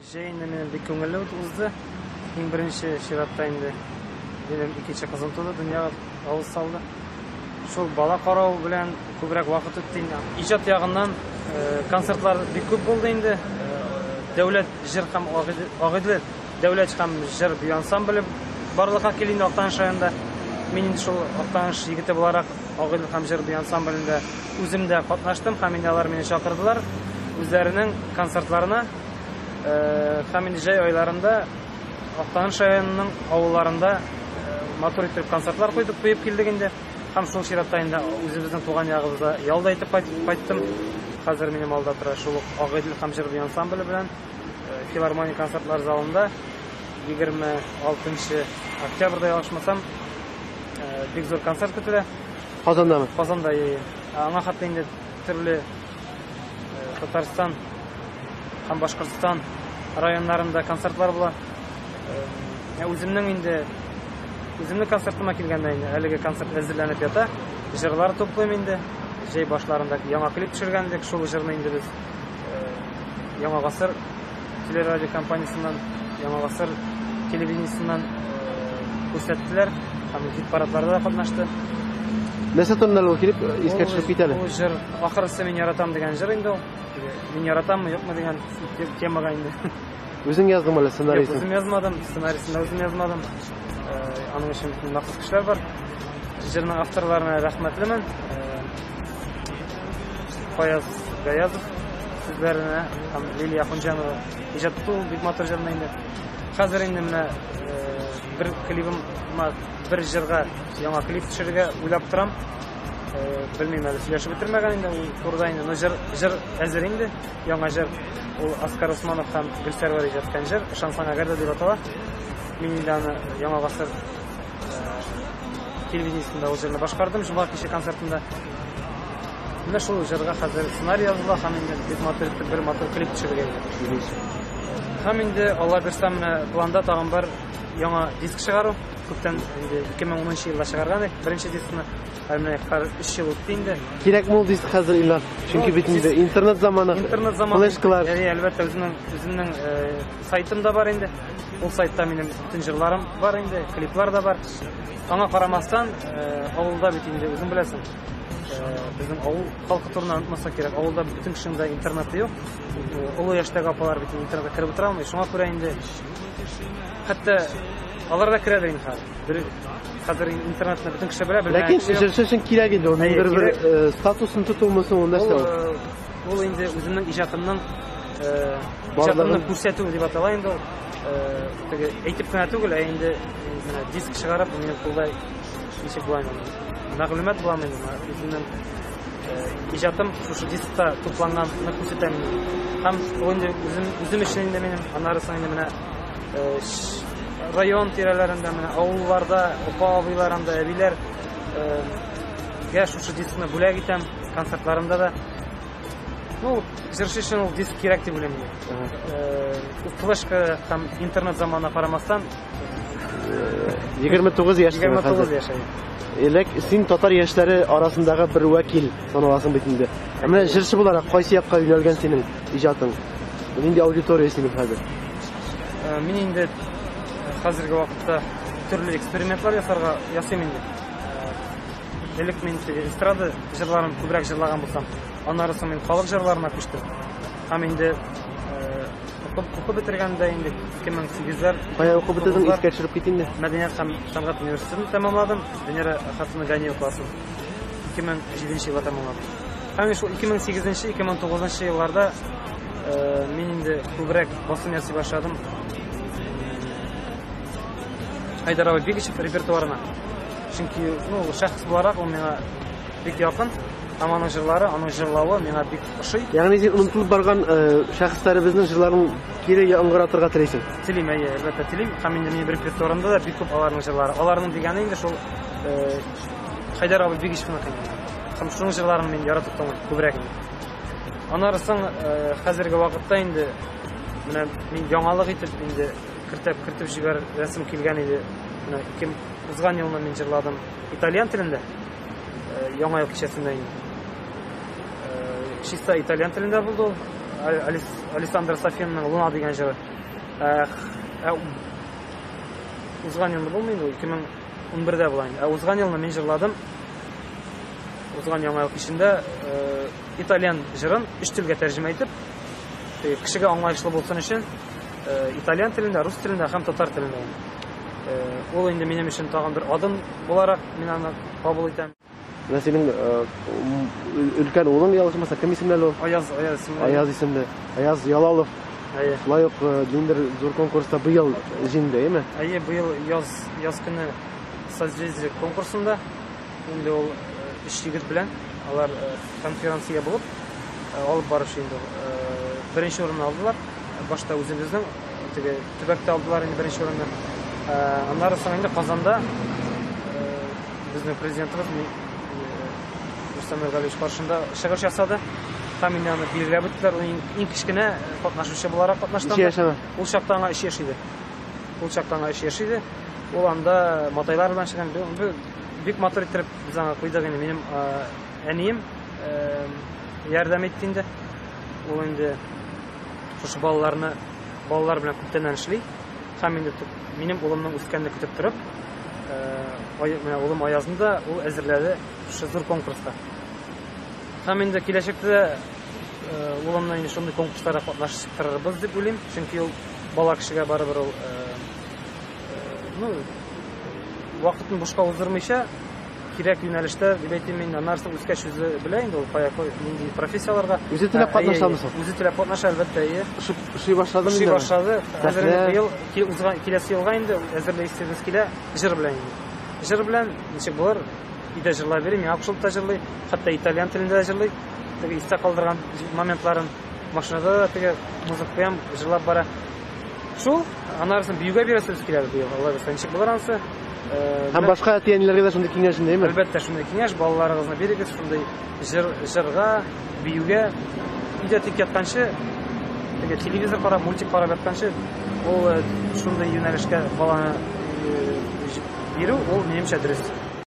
Җәй инде минем бик күңелле узды. Иң беренче чиратта инде минем икенче кызым туды, дөньяга авыз салды. Шул бала карау белән күбрәк вакыт үтте инде. Иҗат ягыннан концертлар бик күп булды инде. Дәүләт җыр һәм Агыйдел дәүләт һәм җыр бию ансамбле барлыкка килде инде Актаныш районында. Мин инде шул Актаныш егете буларак Агыйдел һәм җыр бию ансамблендә үзем дә катнаштым һәм инде алар мине чакырдылар үзләренең концертларына. Һәм инде җәй айларында Актаныш районының авылларында матур итеп концертлар куйдык, куеп килдек инде. Һәм шул чиратта инде үзебезнең туган ягыбызда ял да итеп кайттым. Хәзер минем алда тора шул ук Агыйдел һәм җыр бию ансамбле белән филармония концертлар залында 26 октябрьдә ялгышмасам, бик зур концерт көтелә. Казандамы? Казанда, аңа хәтле инде төрле Татарстан һәм Башкортстан районнарында концертлар була. Үземнең инде үземнең концертыма килгәндә инде әлеге концерт әзерләнеп ята. Җырлар туплыйм инде. Җәй башларында яңа клип төшергән идек. Шул җырны инде без Яңа гасыр телерадио компаниясеннән, Яңа гасыр телевидениесеннән күрсәттеләр һәм хит-парадларда да катнашты. Нәрсә турында ул клип искә төшеп китә әле? Ул җыр ахырысы мин яратам дигән җыр инде ул. Мин яратаммы, юкмы дигән темага инде. Үзең яздыңмы әллә сценарийсын? Юк, үзем язмадым, сценарийсын да үзем язмадым. Аның өчен махсус кешеләр бар. Җырның авторларына рәхмәтлемен. Фаяз Гаязов сүзләренә һәм Лилия Ахунҗанова иҗат итте ул бик матур җырны инде. Хәзер инде менә бер клибыма бер җырга яңа клип төшерергә уйлап торам. Белмим әле, сөйләшеп бетермәгән инде ул турыда инде. Но җыр, җыр әзер инде, яңа җыр. Ул Оскар Усманов һәм Гөлсәрвәр иҗат иткән җыр. Ышансаң әгәр дә дип атала. Мин инде аны Яңа гасыр телевидениесендә ул җырны башкардым җомга киче концертында. Менә шул җырга хәзер сценарий языла һәм инде бик матур итеп бер матур клип төшерергә иде. Һәм инде Алла бирсә менә планда тагын бер яңа диск чыгару. Күптән инде 2010 елда чыгарган идек беренче дискны. Ә менә хәзер 3 ел үтте инде. Кирәкме ул диск хәзер, Илнар? Чөнки бит инде интернет заманы. Интернет заманы. Флешкалар. Әйе, әлбәттә, үземнең сайтым да бар инде. Ул сайтта минем бөтен җырларым бар инде, клиплар да бар. Аңа карамастан, авылда бит инде үзең беләсең, безнең авыл халкы турында онытмасак кирәк. Авылда бөтен кешенең дә интернеты юк. Олы яшьтәге апалар бит интернетка кереп утыра алмый. Шуңа күрә инде хәтта алар да керәдер инде хәзер. Бер хәзер интернетны бөтен кеше белә, белмәгән Ләкин кеше юк. җырчы өчен кирәк инде ул. Әйе, Бер-бер кирәк. статусын тотуымы соң ул нәрсә ул? Ул инде үземнең иҗатымның Барлыгын иҗатымны күрсәтү дип атала инде ул. Теге әйтеп кенә түгел, ә инде менә диск чыгарып, минем кулда ничек була инде, мәгълүмат була инде, үземнең иҗатым шушы дискта тупланганны күрсәтәм инде. Һәм ул инде үзем өчен инде минем, аннары соң инде менә район тирәләрендә, менә авылларда, апа абыйларында, әбиләр гә шушы дискны бүләк итәм концертларымда да. Ну, җырчы өчен ул диск кирәк дип уйлыйм мин. Флешка һәм интернет заманына карамастан, 29 яшь 29 яшь. Элек син татар яшьләре арасындагы бер вәкил саналасың бит инде. Ә менә җырчы буларак кайсы якка юнәлгән синең иҗатың? Нинди аудитория синең хәзер? Мин инде хәзерге вакытта төрле экспериментлар ясарга ясыйм инде. Элек мин теге эстрада җырларын күбрәк җырлаган булсам, аннары соң мин халык җырларына күчтем. Һәм инде укып бетергәндә инде 2008-ләр Кая укып бетердең, искә төшереп кит инде. Мәдәният һәм сәнгать университетын тәмамладым. Венера Хатыны Ганиева классын 2007 елда тәмамладым. Һәм шул 2008-2009 елларда мин инде күбрәк басым ясый башладым. Айдар абый Бигичев репертуарына. Чөнки, ну, шәхес буларак ул миңа бик якын. Һәм аның җырлары, аның җырлавы миңа бик ошый. Ягъни син онытылып барган шәхесләребезнең җырларын кире яңгыратырга телисең? Телим, әйе, әлбәттә телим. Һәм инде минем репертуарымда да бик күп аларның җырлары. Аларның дигәне инде шул Хәйдәр абый Бигичевныкы инде. Һәм шуның җырларын мин яратып тыңлыйм күбрәк инде. Аннары соң хәзерге вакытта инде менә мин яңалык итеп инде кертеп җибәрәсем килгән иде. Менә кем узган елны мин җырладым итальян телендә. Яңа ел кичәсендә инде. Чиста итальян телендә булды ул. Алессандро Сафинның Луна дигән җыры. Ә узган елны булмый инде, 2011-дә була инде. Ә узган елны мин җырладым. Узган яңа ел кичендә итальян җырын өч телгә тәрҗемә итеп, кешегә аңлаешлы булсын өчен итальян телендә, рус телендә һәм татар телендә. Ул инде минем өчен тагын бер адым буларак мин аны кабул итәм. Менә синең өлкән улың ялгышмаса, кем исемле әле ул? Аяз, Аяз исемле. Аяз исемле. Аяз Ялалов. Әйе. Шулай ук ниндидер зур конкурста быел җиңде, әйеме? Әйе, быел яз, яз көне Созвездие конкурсында инде ул өч егет белән алар конференция булып алып баручы инде беренче урынны алдылар. Башта үзебезнең теге төбәктә алдылар инде беренче урынны. Аннары соң инде Казанда безнең президентыбыз Рөстәм Нургалиевич каршында чыгыш ясады. Һәм инде аны билгеләп үттеләр. Ул иң кечкенә катнашучы буларак катнашты. Ничә яшь аңа? Ул чакта аңа 3 яшь иде. Ул чакта аңа 3 яшь иде. Ул анда матайлар белән чыган. Бик матур иттереп без аңа куйдык инде. Минем әнием ярдәм итте инде. Ул инде шушы балаларны балалар белән күптәннән эшли. Һәм инде минем улымның үскәнне көтеп торып, менә улым Аязны да ул әзерләде шушы зур конкурска. Һәм инде киләчәктә дә улымны инде шундый конкурсларда катнаштырырбыз дип уйлыйм, чөнки ул бала кешегә барыбер ул ну, вакытын бушка уздырмыйча, кирәк юнәлештә, дип әйтим мин, аннары соң үскәч үзе белә инде ул кая, нинди профессияларга. Үзе теләп катнашамы соң? Үзе теләп катнаша, әлбәттә, әйе. Ошый башлады Ошый башлады. Хәзер инде быел, узган киләсе елга инде әзерләйсебез килә, җыр белән инде. Җыр белән ничек булыр? Өйдә җырлай бирә, миңа кушылып та җырлый, хәтта итальян телендә дә җырлый. Теге истә калдырган моментларын машинада да теге музыка куям, җырлап бара. Шул, аннары соң биюгә бирәсебез килә быел. Алла бирсә, ничек булыр анысы? Һәм башка әти-әниләргә дә шундый киңәш инде, әйеме? Әлбәттә, шундый киңәш, балаларыгызны бирегез, шундый җыр, җырга, биюгә. Өйдә тик ятканчы, теге телевизор карап, мультик карап ятканчы, ул шундый юнәлешкә баланы бирү, ул минемчә дөрес.